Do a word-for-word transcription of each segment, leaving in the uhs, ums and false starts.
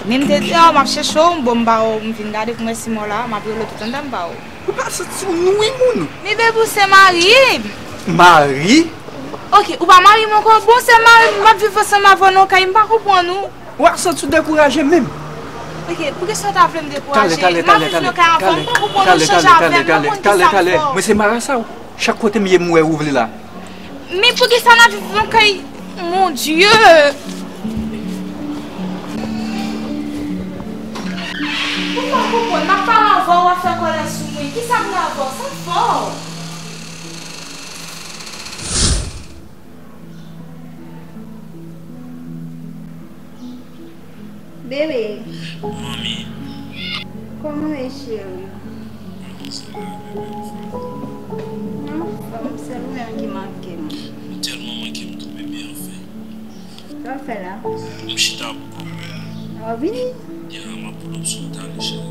Men m te deyò, m ap chèche w, m bon, m pa wè w, m vin gade pou m wè si m wè w la, m ap rele w tout andan, m pa wè w. Ou pa santi w nwi moun? Men baby, ou se mari m. Mari? Ok, ou pa mari m ankò? Bon, se mari m, m ap viv ansanm avè w nan kay, m pa konprann ou. W ap santi w dekouraje menm. Ok, poukisa w ta vle m dekouraje? Talè, talè, talè, talè, talè, talè, talè, talè, talè, talè, mwen se marasa w. Chak kote m ye, m wè ou vle la. Men poukisa n ap viv nan kay? Mon Dieu! Ou pa konprann, m ap pale avè w, w ap fè kòlè sou mwen. Kisa m gen avè w? Sa m fè w? Bebe. Manmi. Kòman w ye, cheri? Mwen konsa la, bebe, anfòm. Mwen anfòm, sèl ou menm ki manke m. Ou tèlman manke m tou, bebe, anfen. Sa w fè la? M chita pou kò m. W ap vini? Ya, m ap pull up sou ou talè, cheri.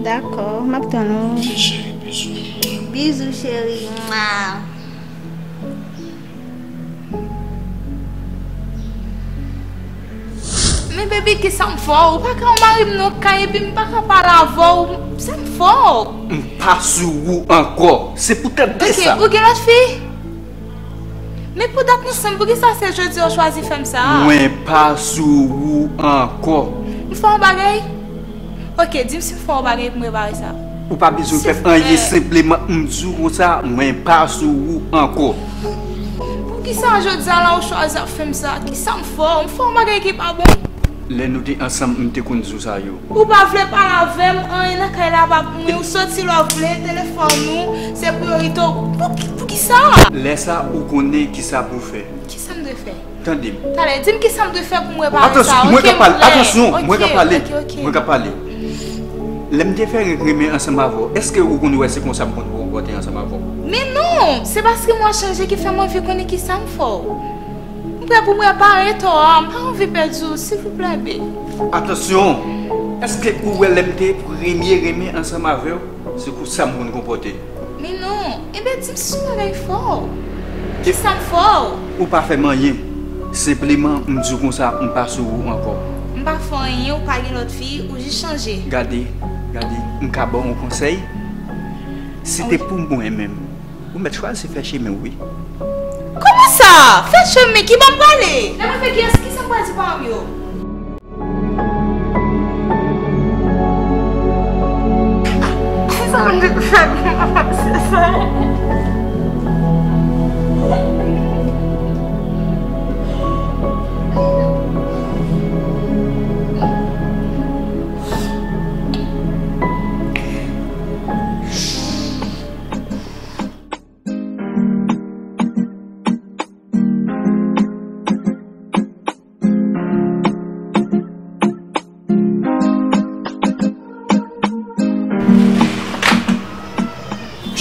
Dakò, m ap tann ou. Ok, cheri, bizou. Bizou, cheri. Mwa. Men baby, kisa m fè w? Ou pa ka mari m nan kay epi m pa ka pale avè w. Sa m fè w? M pa sou ou ankò. Se poutèt de sa. Ok, ou gen lòt fi? Men pou dat nou ansanm, poukisa se jodi a w chwazi fè m sa a? Mwen pa sou ou ankò. M fè w yon bagay? Ok, di m si m fè w bagay pou m repare sa. Ou pa bezwen fè anyen, senpleman m di w konsa, mwen pa sou ou ankò. Poukisa jodi a la ou chwazi ap fè m sa? Kisa m fè w? M fè w bagay ki pa bon? Lè nou te ansanm, m te konn di w sa yo. Ou pa vle pale avè m, anyen nan kay la pa pou mwen, ou soti lè w vle, telefòn ou, se priyorite w. Pou, poukisa? Lè sa, ou konnen kisa pou w fè. Kisa m dwe fè? Tande m. Talè, di m kisa m dwe fè pou m repare sa. Atansyon, mwen ka pale. Atansyon, mwen ka pale. Ok, ok. Mwen ka pale. Lè m te fè renmen ansanm avè w, èske ou konn wè se konsa m konn konpòte ansanm avè w? Men non, se paske mwen chanje ki fè m anvi konnen kisa m fè w. M prè pou m repare tò a, m pa anvi pèdi w, silvouplè, babe. Atansyon, èske ou wè lè m te premye renmen ansanm avè w, se konsa m konn konpòte? Men non. Enben, di m si m bagay fè w. Kisa m fè w? Ou pa fè m anyen. Senpleman, m di w konsa, m pa sou ou ankò. M pa fè w anyen, ou pa gen lòt fi, ou jis chanje. Gade, gade, m ka ba w yon konsèy? Si te pou mwen menm, ou mèt chwazi fè chemen w, wi. Kòman sa? Fè chemen? Ki bò m prale? Lè mwen fè kiyès, kisa m pral di paran m yo? Sa m te fè pou mwen pase sa?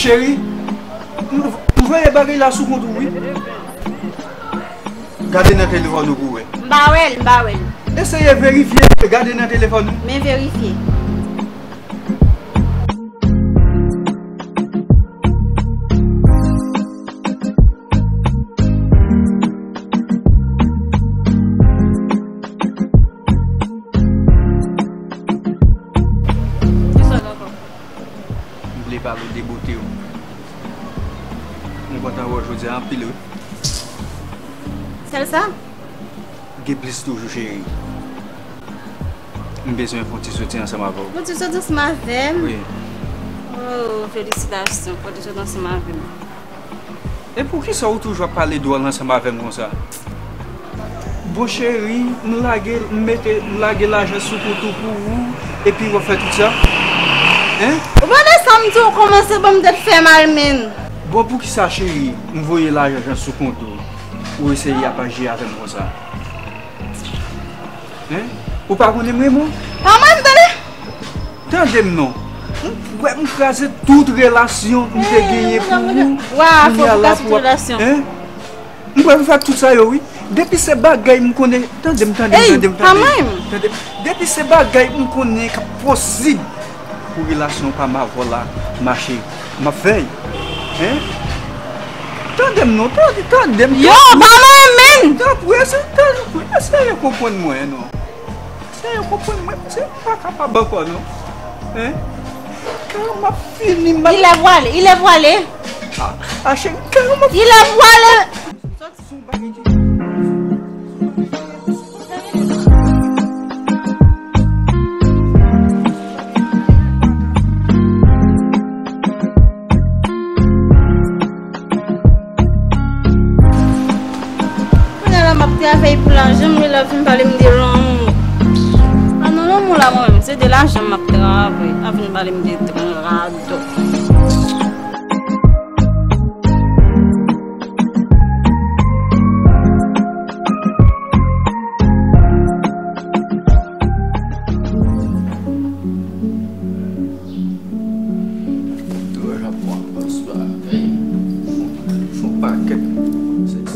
Cheri, m, m voye bagay la sou kont ou, wi. Gade nan telefòn ou pou w wè. M pa wè l, m pa wè l. Eseye verifye, gade nan telefòn ou. Men verifye. Kisa w gen ankò? M vle pale w de bote w. M kontan wè w jodi a anpil, wi. Sèl sa? Gen plis toujou, cheri. M bezwen fè yon ti soti ansanm avè w. Yon ti soti ansanm avè m? Wi. Oh, felisitasyon, fò w te soti ansanm avè m. E poukisa ou toujou ap pale dwòl ansanm avè m konsa? Bon, cheri, m lage, m mete, m lage lajan sou kont ou pou ou, epi w ap fè tout sa? Hein? Ou pa wè sa m di w kòmanse ban m tèt fè mal, menn? Bon, poukisa, cheri, m voye lajan sou kont ou, ou eseye ap aji avè m konsa? Hein? Ou pa konnen m renmen w? Pa mwen, tande! Tande m non. M, wè, m kraze tout relasyon m te genyen pou ou. Wa, fò ou kraze tout relasyon. Hein? M pral fè tout sa yo, wi. Depi se bagay m konnen, tande m, tande m, tande m, tande m. Depi se bagay m konnen k ap posib pou relasyon pa m avè w la mache, m ap fè l. Hein? Tande m non, tande, tande m. Yo, pa mwen menm! Tanpri, eseye, tanpri, eseye konprann mwen non. Yo konprann mwen, se pa kapab ankò non. Hein? Kara m ap fini, m ap... Il est voilé, il est voilé. Ah, ah, cheri, kara m ap... Il est voilé. Sòti sou bagay ki... Kounye a la m ap travay pou lajan, men lè w vin pale m de lanmou. Pa nan lanmou la mwen menm, se de lajan m ap travay. Pa vin pale m de tren radòt. Toujou ap pran pòz bagay. Fon pakèt sèks.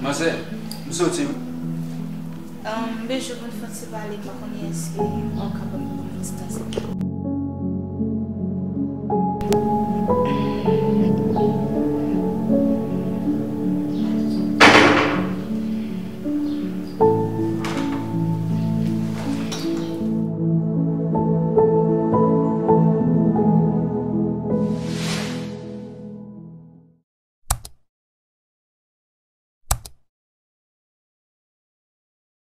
Manzè, m soti wi. Um, Bijou, mwen fòk se pale, m pa konnen èske w kapab ban mwen yon ti tan, silvouplè.